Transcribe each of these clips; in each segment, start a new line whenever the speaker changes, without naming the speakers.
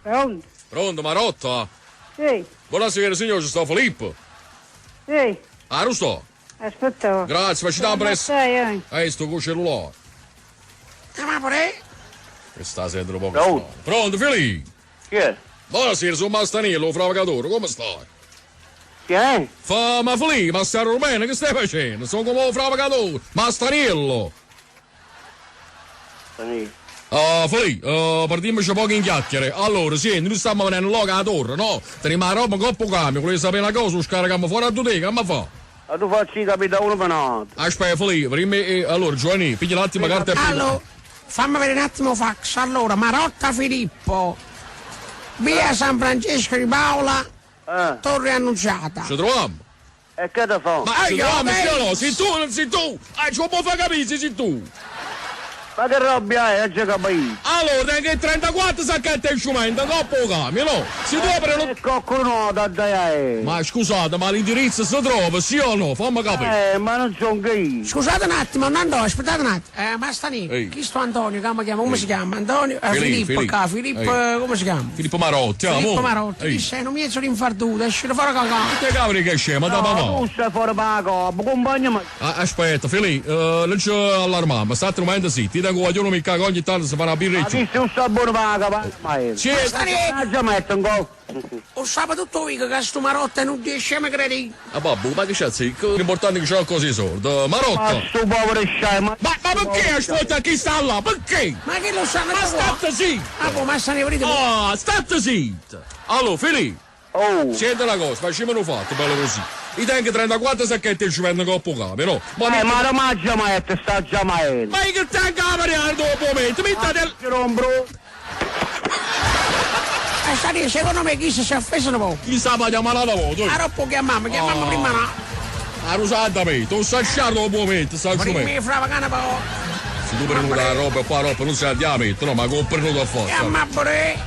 Pronto?
Pronto, Marotta?
Sì,
Buonasera signor, ci sta Filippo.
sì,
Ah, non sto.
aspetta.
Grazie, facciamo presto.
Stai, eh.
Eh, sto con cellulare.
Chiama pure?
Che sta sentendo un poco.
Pronto?
Pronto, Filippo?
Chi è?
Buonasera, sono Mastaniello, fravigatore, come stai?
Chi è?
Fa, ma Filippo, ma stai bene, che stai facendo? Sono come un fravigatore, Mastaniello.
Sì.
Ah, Filippo, partiamoci poco in chiacchiere. Allora, senti, noi stiamo venendo là alla torre, no? Teniamo la roba in coppa camion, volevi sapere una cosa, lo scarichiamo fuori a tutti, che mi fa?
Ma tu facci capire da uno per un altro.
Aspetta, Filippo, prima, eh, allora, Giovanni, piglia l'attimo carta e penna.
Allora, fammi vedere un attimo fax. Allora, Marotta Filippo, via San Francesco di Paola,
Eh,
Torre Annunziata.
Ci troviamo?
e che te fa?
Ma ci
Ah, io,
troviamo, sì o
beh.
no? Sei tu o non sei tu? Ah, ci può far capire se sei tu.
Ma che roba è? Non c'è capito.
Allora, tengo il 34 sacchetti di cemento, coppa o camion, no? Si tu apri lo...
E qualcuno da dai.
Ma scusate, ma l'indirizzo si trova, sì o no? Fammi capire.
Eh, ma non sono che io.
Scusate un attimo, non andò, aspettate un attimo. Eh, basta lì.
Ehi.
Chi sto Antonio, come chiama? Come si chiama? Antonio? Eh,
Filippo,
Filippo,
Filippo.
qua, Filippo,
Ehi.
eh, come si chiama?
Filippo Marotti, ah,
Filippo
mo.
Marotti,
Ehi.
chi sei? Non mi sono infarduto, esci fuori cacà.
Che cavolo che scemo, da
No,
papà.
tu stai fuori per la coppa, compagno ma...
Ah, aspetta, Filippo, eh, non ci allarmiamo, state un momento sì, ti tengo guaglione mica che ogni tanto si fa una
Ma
birreccia.
chi se sta buono per la coppa? Ma è...
Sì,
Basta lì.
Ma già metto un gol.
Ho saputo tutto io che sto Marotta non riesce a credere.
Ah, babbo, ma che c'è? sì? L'importante è che c'è così soldi.
Ma
Marotta.
sto povero scemo.
Ma, ma perché ascolta chi sta là? Perché?
Ma che lo sanno
Ma
qua?
state zitto!
Ah, boh, ma sta ne volete?
Ah, state zitto! Allora, Filippo,
Oh,
senti una cosa, facciamo un fatto, bello così. I tengo 34 sacchetti e ci vengono coppo camion, no? Ma,
eh,
mi...
ma non mangia mai, te sta già mai.
ma io che tengo la variante dopo momento, mettete...
Rombro.
Eh, sta lì, secondo me chi si è offeso un po'.
Chi sa ma chiamare la volta?
Ah, dopo chiamiamo, chiamiamo
Ah.
prima no.
La rosata me, tu sai sciare dopo momento, sai
Prima
come.
mi fra vacana po'.
Se tu prendi la roba e qua roba non si andiamo, no, ma con prenuto a forza.
Chiama pure.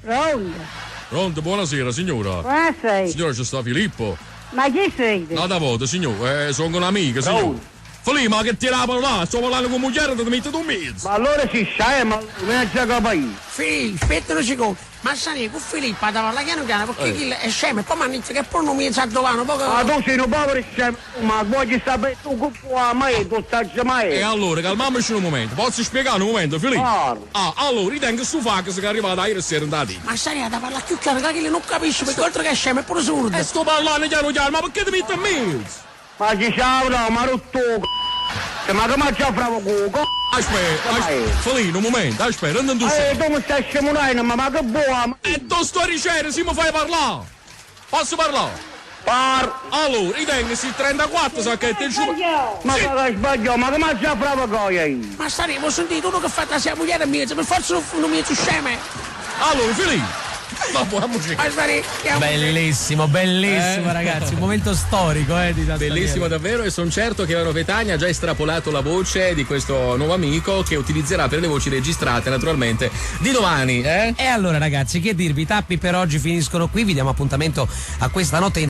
Pronto?
Pronto, buonasera signora.
Buonasera.
Signora, c'è sta Filippo.
Ma chi siete?
Nata volta, signore, eh, sono un'amica, signore. Filippo, ma che ti la parlare? Sto parlando con moglie, ti metti tu in mezzo.
Ma allora si scemo, non c'è capito.
Filippo, aspetta un secondo. Ma sai, con Filippo da parlare piano piano perché chi è scemo e poi mi hanno detto che poi non mi sa dovano, poi
Ma tu sei un povero scemo, ma voglio sapere tu che puoi mai, tu stai già mai.
E allora, calmiamoci un momento. Posso spiegare un momento, Filippo?
Parla.
Ah, allora, ritengo sto fax che è arrivato ieri sera in dati.
Ma sai, da parlare più chiaro, che chi non capisce, perché oltre che è scemo è pure sordo.
E sto parlando chiaro chiaro, ma perché ti metti in mezzo?
Ma ci siamo, no, ma rotto c***o. Ma come c'è fra poco?
Aspetta,
Vai.
aspetta, Filippo, un momento, aspetta, non tu
Eh, tu mi stai scemunando, ma, ma che buona?
E tu sto dicendo, se mi fai parlare. Posso parlare?
Par,
Allora, ritengo questi 34 sacchetti e giù.
Sbaglio.
ma che sbaglio, ma come c'è fra poco io?
Ma sai, ho sentito uno che fa la sua moglie in mezzo, per forza non, non mi scemo.
Allora, Filippo. Ma buona
Ma sai, chiama.
Bellissimo, bellissimo, ragazzi. Un momento storico, eh, di Tassanello.
Bellissimo davvero e sono certo che Ivano Petagna ha già estrapolato la voce di questo nuovo amico che utilizzerà per le voci registrate naturalmente di domani, eh?
E allora ragazzi, che dirvi, i tappi per oggi finiscono qui, vi diamo appuntamento a questa notte in